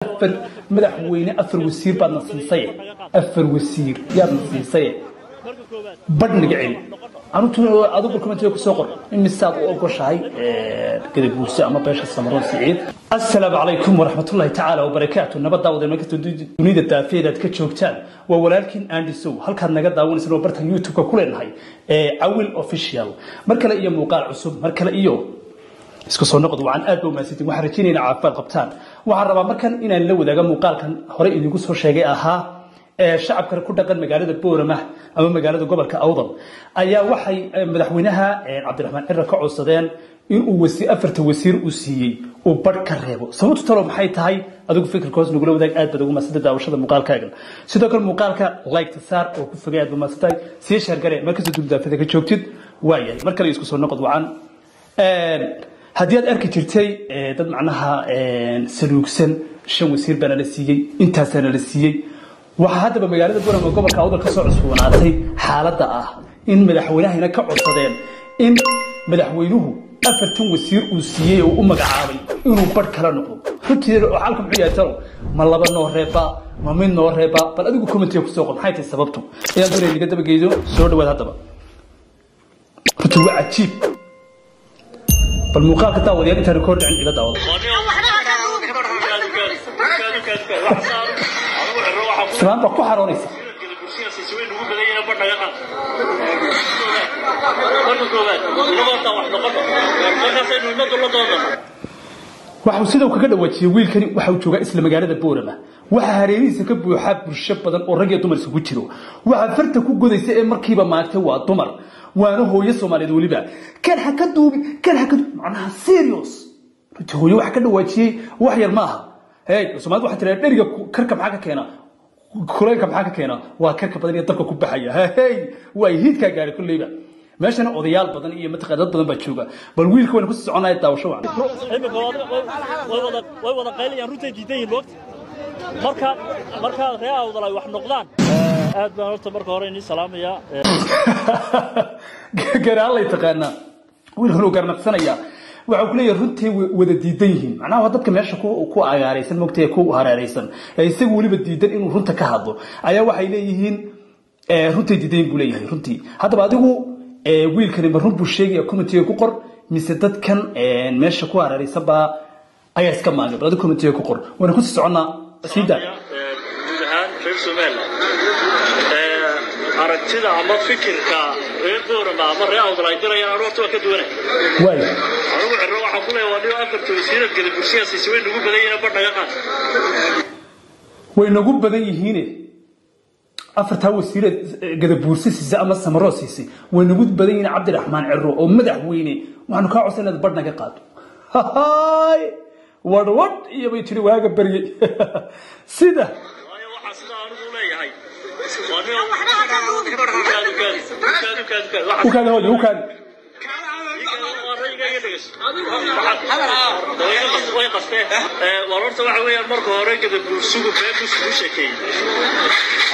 Afar madaxweyne, afar wasiir baadna siisay, afar wasiir yaadna siisay, badh naga celi. Anutu adigu commentiga kusoo qor imisaad u ogoshahay Gadabuurse ama beesha Samaroon Siciid. Assalaamu calaykum waraxmatullaahi tacaala wabarakaatu. Nabad daawada markasta dunida daafeed aad ka joogtaan, waa walaalkiin Andy Sow. Halkaad naga daawanaysan oo bartan YouTube-ka ku leenahay ee Cawil Official. Mar kale iyo muuqaal cusub, mar kale iyo isku soo noqod wacan. Aad ba umahadsantiin, waxaan rajaynaynaa caafimaad qabtaan. Waxaan rabaa markan inaan la wadaago muuqaalkan hore idinku soo sheegay ahaa ee shacabka ku dhaqan magaalada Boorama ama magaalada gobolka Awdal ayaa waxay madaxweynaha Cabdiraxmaan Ciro ka codsadeen inuu wasiir afarta wasiir uu siiyey uu badh ka reebo. Sababtu talo maxay tahay? Adigu fikirka hoos nagula wadaag. Aad baad ugu mahadsantahay daawashada muuqaalkaagan. Sidoo kale muuqaalka like saar oo ku fogay, aad ba mahadsantahay. Sii share gare markasta duldaafada ka joogtid. Waayahay, mar kale isku soo noqod wacan. Haddii aad arki jirtay dad macnaha saluugsan, shan wasiir baana la siiyey, intaasaana la siiyey, waxaa haddaba magaalada Boorama gobolka Awdal ka soo cusboonaatay xaaladda ah in madaxweynahayna ka codsadeen in madaxweynuhu afartan wasiir uu siiyey oo u magacaabay inuu badh kala noqdo. Runtii xalka muxuu yahay talo? Ma laba noo reeba, ma mid noo reeba? Bal adigu commentiga kusoo qor maxay tahay sababtu ayaan doonaya naga dabageydo. Soo dhawaad. Haddaba runtii waa cajiib. Bal muuqaalka daawadayaal intaan ka hor dhicin ila daawado. Islaan baa ku xaroonaysa. Waxau sida uu kaga dhawaajiyey wiilkani, waxa uu joogaa isla magaalada Boorama. Waxaa hareerihiisa ka buuxa bulsho badan oo rag iyo dumar isugu jiro. Waxaa farta ku godaysa ee markiiba maagtay waa dumar, waana hooyo Soomaaliyeed weliba. Kan ha ka duubi, kan ha ka duubi, macnaha serious. Runtii hooyo waxa ka dhawaajiyey wax yar maaha. Hey, Soomaalida waxaa tiraa dheriga karka maxaa ka keena, kulaylka maxaa ka keena? Waa karka badan iyo dabka ku baxaya. Hey, waa hiidkaa gaaray kulleyba. Meeshana odayaal badan iyo mataqaa dad badan baa jooga. Bal wiilka wayna ku sii soconaya, daawasho wacan. Imika way wada qaylayaan, runtay diidan yihiin moogta. Marka ree Awdal ay wax noqdaan, aad baan horta marka hore inii salaamayaa. Garaalay taqaanaa, wiilkan uu garnaqsanaya. Waxa uu ku leeyahay runtii wada diidan yihiin, macnaha waa dadka meesha ku agaaraysan moogtay, ku hareeraysan ee isagu weliba diidan inuu runta ka hadlo ayaa waxay leeyihiin runtay diidan buu leeyahay runtii. Haddaba adigu wiilkani ma run buu sheegaya? Commentiga ku qor. Mise dadkan meesha ku hareeraysan baa ayaa iska maagay? Bal adigu commentiga ku qor, wayna kusii soconnaa. Sii daa. Guud ahaan reer Somaliland aragtida ama fikirka reer Boorama ama reer Awdal ay dirayaan anu horta waa ka duwanay. Waay, anigu Cirro waxaan ku leeyahay waa niyo afarta wasiirad Gadabursiga siisay way nagu badan yihiin, badh naga qaad. Way nagu badan yihiine, afartaa wasiireed Gadabuursi siisay ama Samaroo siisay way nagu badan yihiin. Cabdiraxmaan Ciro oo madaxweyne, waxaanu kaa codsan inaad badh naga qaado. Hay, wadh wadh iyo bay tiri waaga baryey sida. Waayo waxaa sidaa anigu leeyahay waa niyo ukaad Ukaadi hooyo, ukaadi. Way qastee war. Horta waxa weeyaan marka hore Gadabuursigu been buu isugu sheekeeyey.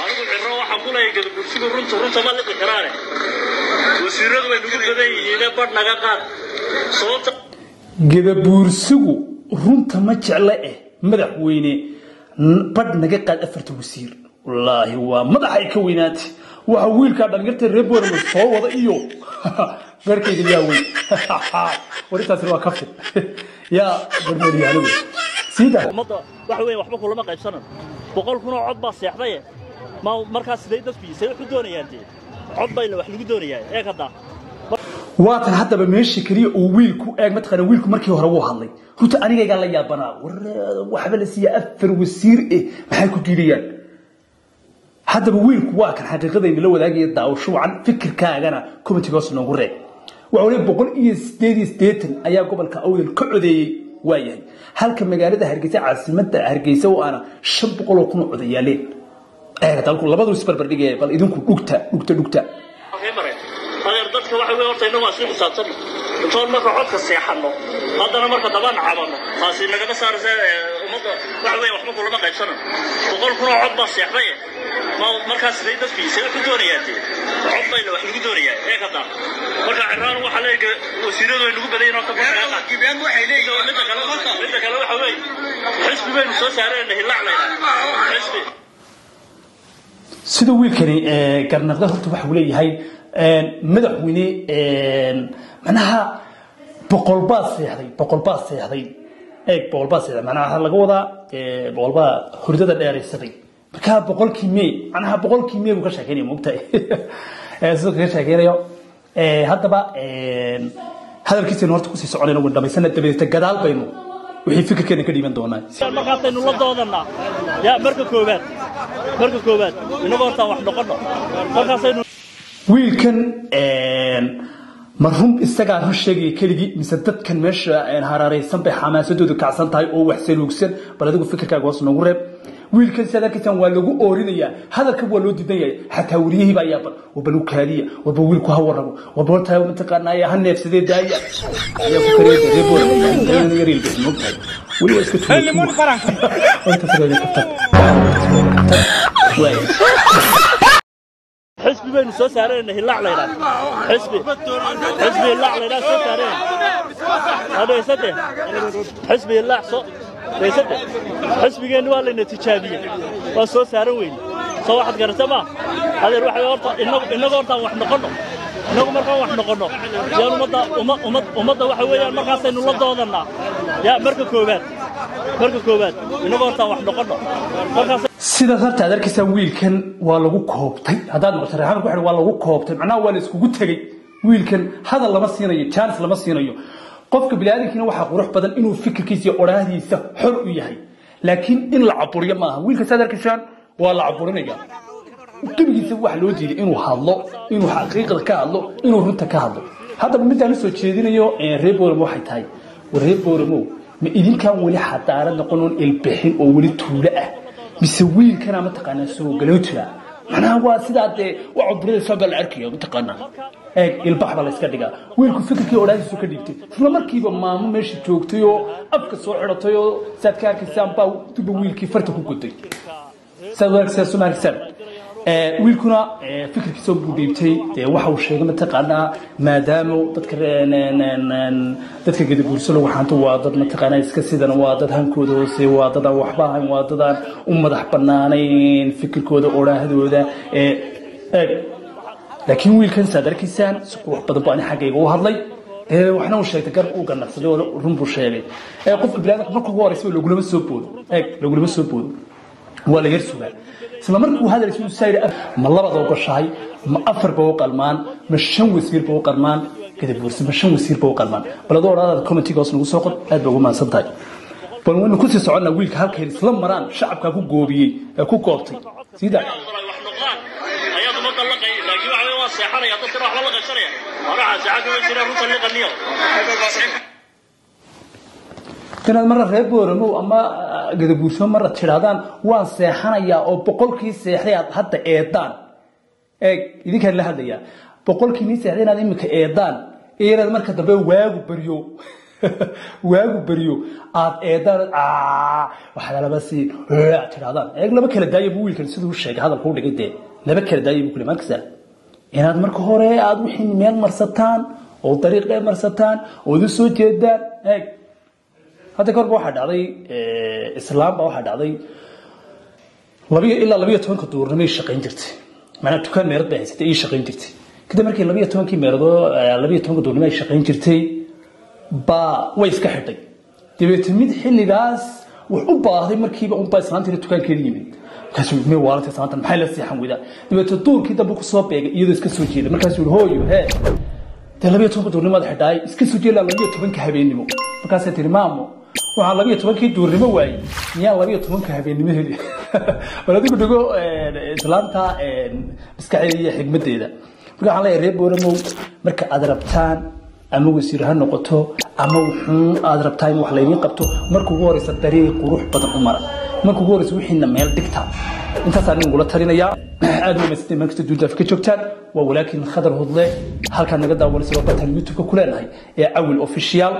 Anigu Cirro waxaan ku leeyahay Gadabuursigu runta ma liqi karaane, wasiiradu way nagu badan yihiine badh naga qaad. Sababta Gadabuursigu runta ma jecla eh, madaxweyne badh naga qaad afarta wasiir. Wallaahi waa madaxay ka weynaatay waxa wiilkaa dhalinyarta reer Boorama soo wada iyo garkayga yaa weyn. War intaasina waa kafin yaa barmeeriya anigu siida. Ummadda waxa weeye waxba kulama qaybsanan, 100,000 oo cod baa seexdaye. Ma markaas siday dadku say wax u doonayaan? Dee cod bayna wax lagu doonayaa eeg hadda. Waatan haddaba meesha keliya uu wiilku eeg mataqaana. Wiilku markii hore wuu hadlay, runta anigaygaa la yaabanaa. War waxba la siiya afar wasiir eh, maxay ku diidayaan? Haddaba wiilku waa kan xaqiiqadayna la wadaagaya. Daawasho wacan, fikirkaagana commentiga hoos noogu reeb. Waxuu leeyahay 188 ayaa gobolka Awdal ka codeeyey, waayahay, halka magaalada Hargeysa, caasimadda Hargeysa oo aana 500,000 oo codayaaleen. Eeg dalku labadu isbarbar dhigaya. Bal idinku dhugta dhugta dhugta. Halkay mareen adeer dadka waxa weeye horta innagu waan isla xisaabtanno intoon marka codka seexanno, haddana marka dabaan cabanno taasi nagama saaraysa. Ummadda waxa weeye waxba kulama qaybsanan, 100,000 oo cod baa seexdaye. Markaas siday dadkii say wax u doonayaan dee cod bayna wax lagu doonayaa ee kada. Marka Ciraan waxaa leeyahay wasiiradu way nagu badan yihiin horta. Midda kale waxa weeye xisbi baynu soo saarayna Hillaac laydhaa xisbi. Sida wiilkani garnaqda horta waxa uu leeyahay madaxweyne, macnaha 100 baa seexday, 100 baa seexday. Eeg, 100 baa seexday, macnaha waxaa laga wadaa 100 baa hurdada dheeraysaday. Marka 100kii mee, macnaha 100kii mee buu ka sheekeynaya, moogtahay sidoo kaga sheekeynayo. Haddaba hadalkiisaynu horta kusii soconayna, waynu dhamaysana, dabadeeta gadaal baynu wixii fikirkeena ka dhiiban doonaa. Markaasaynu la doodanaa yaa marka koowaad, marka koowaad inagoo hortaan wax noqono markaasaynu. Wiilkan ma run isagaa run sheegaya keligii, mise dadkan meesha hareeraysan bay xamaasadoodu kacsan tahay oo wax saluugsan? Bal adigu fikirkaaga hoos noogu reeb. Wiilkan sidaad arkaysaan waa lagu oorinayaa, hadalka waa loo diidan yahay, xataa wariyihii baa yaaban. Wabal u kaadiya, warba wiilku ha warramo, warba horta mataqaanaa ha neefsadee daaya ayaa ku kariya reeboor yariil bixin, moogtahay weli waa iska tuur inta kabtan. Waaya, xisbi baynu soo saarayna Hillaac laydhaa xisbi, xisbi Hillaac laydhaa soo saarayna. Adhaysade xisbi Hillaac soo dhaysade. Xisbigeenni waa layna tijaabiyey, waa soo saaran weyne. Soo waxaad garata maa adeer, waxa horta innagu hortaan wax noqono, innagu markaan wax noqono yaan ummadda ummad ummadda waxa weeyaan markaasaynu la doodanaa yaa marka koowaad, marka koowaad innagu hortaan wax noqono markaas. Sidaas horta aad arkaysaan wiilkan waa lagu koobtay. Haddaad maqasho reexaanka ku xidhan waa lagu koobtay, macnaha waa la iskugu tegey. Wiilkan hadal lama siinayo, chance lama siinayo. Qofka biniaadamkiina waxaa qurux badan inuu fikirkiisa iyo odhaahdiisa xor u yahay, laakiin in la caburiyo maaha. Wiilka saad arkaysaan waa la caburinaya gebigiisa, waxa loo diiday inuu hadlo, inuu xaqiiqda ka hadlo, inuu runta ka hadlo. Haddaba midaan usoo jeedinayo reer Booramo waxay tahay: war reer Booramo, ma idinkaan weli xadaarad noqon oon ilbixin oo weli tuulo ah, mise wiilkana mataqaanaa soo galootiga? Macnaha waa sidaa dee waa caburinaysa baa la arkaya mataqaanaa. Eeg, ilbax baa la iska dhigaa. Wiilku fikirkii odhaahdiisu ka dhiibtay, isla markiiba maamo meesha joogtay oo afka soo xidhatay oo saad ka arkaysaan baa duba wiilkii farta ku goday. Saad u arkaysaan, soo ma arkaysaan? Wiilkuna fikirkiisa buu dhiibtay. Dee waxa uu sheegay mataqaanaa maadaama dadka gadaguurso lagu xanto waa dad mataqaanaa iska sidan, waa dad hankooda hoose, waa dad aan waxba ahayn, waa dad aan u madax bannaanayn fikirkooda odhaahdooda. Eeg, laakiin wiilkan saad arkaysaan si qurux badan baa ani xaggayga u hadlay. Dee waxna uu sheegtay, gar uu ganacsaday oo run buu sheegay. Qofka biniaadamka marka ugu horeysa lagulama soo boodo. Eeg, lagulama soo boodo, waa la yar sugaa. Isla markuu hadalkiisu saa yidhi, ma labada ogoshahay, ma 4 ba u qalmaan, ma 5 wasiir ba u qalmaan Gadabuursi, ma 5 wasiir ba u qalmaan? Bal adoo odhaadaad commentiga hoos nagu soo qor. Aad ba ugu mahadsan tahay. Bal waynu kusii soconnaa wiilka halkay isla maraan shacabkaa ku goobiyey ee ku goobtay sida wax noqdaan ayaad ummadda laqay, laakiin waxa weeye waa seexanaya dadkana waxba la qaysanaya waraxa seexan kuma jira runta liqaniyo. Inaad marna reer Booramo ama Gadabuurso marna tidhahdaan waan seexanayaa oo 100kii seexday aad hadda eedaan. Eeg, idinkaan la hadlayaa, 100kii nin seexday inaad imika eedaan iyo inaad marka dambe waagu baryo, waagu baryo aad eedaan waxaa laba sii aad tidhahdaan. Eeg, laba kala daaya buu wiilkan siduu u sheegay hadalka u dhigay. Dee laba kala daaya buu kule. Markasa inaad marka hore aad wixii meel marsataan oo dariiq dheer marsataan ood u soo jeedaan. Eeg, hadda ka horba waxaa dhacday islaam baa waxaa dhacday 2 ilaa 12ka duurnimo ay shaqayn jirtay, macnaha dukaan meerad bay haysatay ay shaqayn jirtay. Kadib markii 12kii meeradoo 12ka duurnimo ay shaqayn jirtay baa way iska xidhay. Dabeetna mid xilligaas wax u baahday markiiba unbaa islaantiina dukaankeeda yimid. Markaasuu yidhi, mee waalanta islaantan maxay la seexan weydaa? Dabeetna duurkii dambe kusoo beegay iyadoo iska soo jeeda. Markaasuu yidhi, hooyo hee, dee 12ka duurnimaad xidhaay, iska soo jeeda 12ka habeennimo. Markaasay tiri, maamo, waxaan 12kii duurnimo waayey miyaan 12ka habeennimo heli? Bal adigu dhigo islaanta maskaxdeeda iyo xigmaddeeda. Marka waxaan leeyahay reer Boораmow, marka aad rabtaan ama wasiir ha noqoto ama wuxuun aad rabtaa in wax laydiin qabto, marka ugu horeysa dariiq qurux badan u mara, marka ugu horeysa wixiina meel dhigta. Intaasaan ningula talinayaa. Aad waa mahadsantiin meel kasta dunida Afrika joogtaan. Waa walaakin Khadar Hudle halkaad naga daawanaysa waa bartaan YouTube-ka ku leenahay ee Awil Official.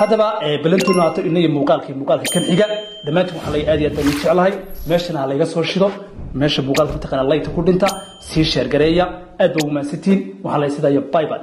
Haddaba ballantoonu haato inayo muuqaalkii muuqaalka kan xiga. Dhammaantiin waxaa lay aad iyo aad baan idin jeclahay. Meeshana ha layga soo shido, meesha muuqaalka mataqaanaa layta ku dhinta, sii sheergareeya. Aad baa ugu mahadsantihiin. Waxaa lay sidaaya, bye bye.